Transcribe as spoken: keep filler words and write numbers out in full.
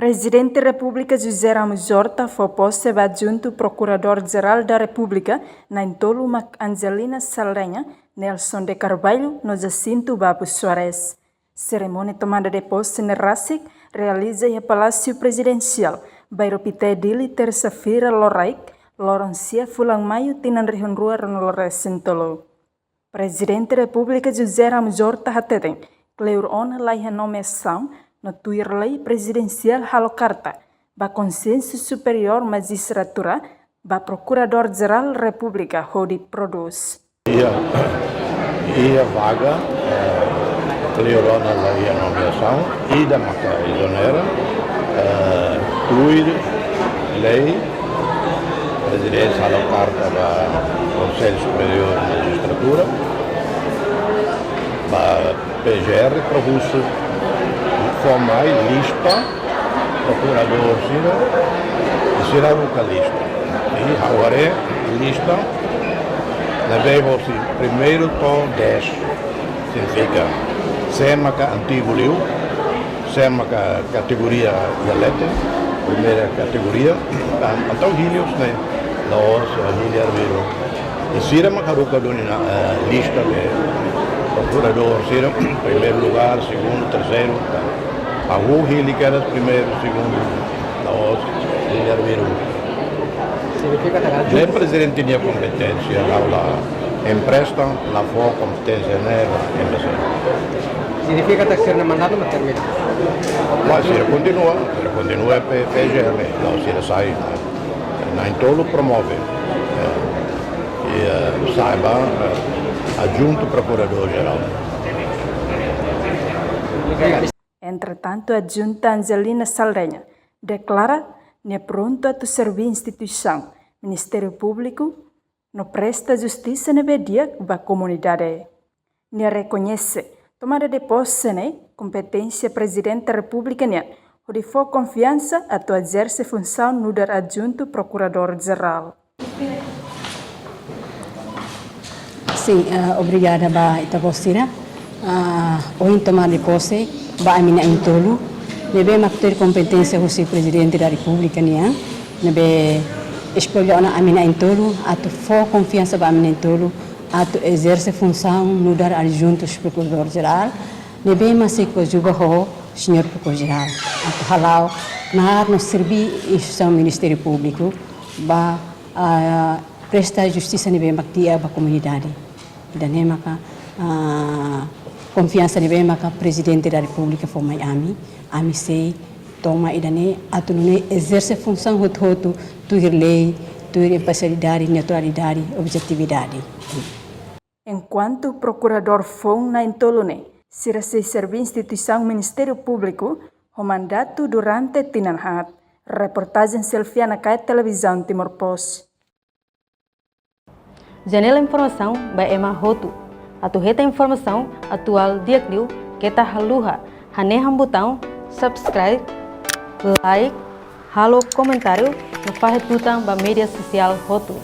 Prezidente Repúblika José Ramos Horta fó pose ba Adjuntu Prokuradór Jerál da Repúblika na'in-tolu mak Angelina Saldanha, Nelson de Carvalho no Jacinto Babu Soares. Serimónia tomada de pose ne'e rasik realiza iha Palásiu Prezidensiál, Bairro Pité, Dili, tersa-feira loraik, loron sia fulan Maiu tinan rihun rua ruanulu resin tolu. Prezidente Repúblika José Ramos Horta hateten, kleur ona laiha nomeasaun no tuir lei prezidensiál halo karta ba Konsellu Superiór Majistratura ba Prokuradór Jerál Repúblika hodi prodús. Iha, iha vaga, eh, kleur ona laiha nomeasaun, ida maka ezonera, eh, tuir lei, prezidente halo karta ba Konsellu Superiór Majistratura, ba P G R, para husu fó mai lista prokuradór sira, i sira haruka lista. I ha'u haree lista ne'ebé hosi primeiru to'o dez, signifika sé maka antigu liu, sé maka kategoria iha leten, primeira kategoria, entaun hili husi ne'e, la'ós hili arbiru. I sira mak haruka duni ona, eh, lista de prokuradór sira, primeiru lugar, segundu, terseiru, hahú hili kedas primeiru, segundu, la'ós hili arbiru. Signifika katak ne'e prezidente nia kompeténsia, la, la empresta, la fó kompeténsia ne'e ba M S N. Signifika katak sira-nia mandatu mak termina? Mas sira kontinua, sira kontinua P-, P G R, la'ós sira sai, na'in-tolu promove. Eh, i, eh, sai ba, eh, Adjuntu Prokuradór Jerál. Entretantu, Adjunta Angelina Saldanha deklara nia prontu atu serví instituisaun Ministériu Públiku no presta justisa ne'ebé di'ak ba komunidade. Nia rekoñese tomada de pose ne'e kompeténsia Prezidente Repúblika nian hodi fó konfiansa atu ezerse funsaun nu'udar Adjuntu Prokuradór Jerál. Sin, ah, obrigada ba ita-boot sira. Ah, ohin tomada de pose ba ami na'in-tolu, ne'ebé mak tuir kompeténsia husi Prezidente da Repúblika nian, ne'ebé esplora ona ami na'in-tolu, atu fó konfiansa ba ami na'in-tolu, atu ezerse funsaun nu'udar Adjuntu Prokuradór Jerál, ne'ebé mak sei ko'alia ho Señór Prokuradór Jerál, atu hala'o knaar no serví instituisaun Ministériu Públiku ba, ah, presta justisa ne'ebé mak di'ak ba komunidade. Ida-ne'e maka, ah, konfiansa ne'ebé maka Prezidente da Repúblika fó mai ami, ami sei toma ida-ne'e atu nune'e ezerse funsaun hotu-hotu tuir lei, tuir imparsialidade, neutralidade, objetividade. Enkuantu prokuradór foun na'in-tolu ne'e sira sei serví instituisaun Ministériu Públiku ho mandatu durante tinan haat. Reportajen Selviana Kaet, Televizaun Timor Post. Janela informasaun ba ema hotu. Atu hetan informasaun atuál di'ak liu keta haluha hanehan butaun subscribe, like, halo komentáriu no fahe tutan ba média sosiál hotu.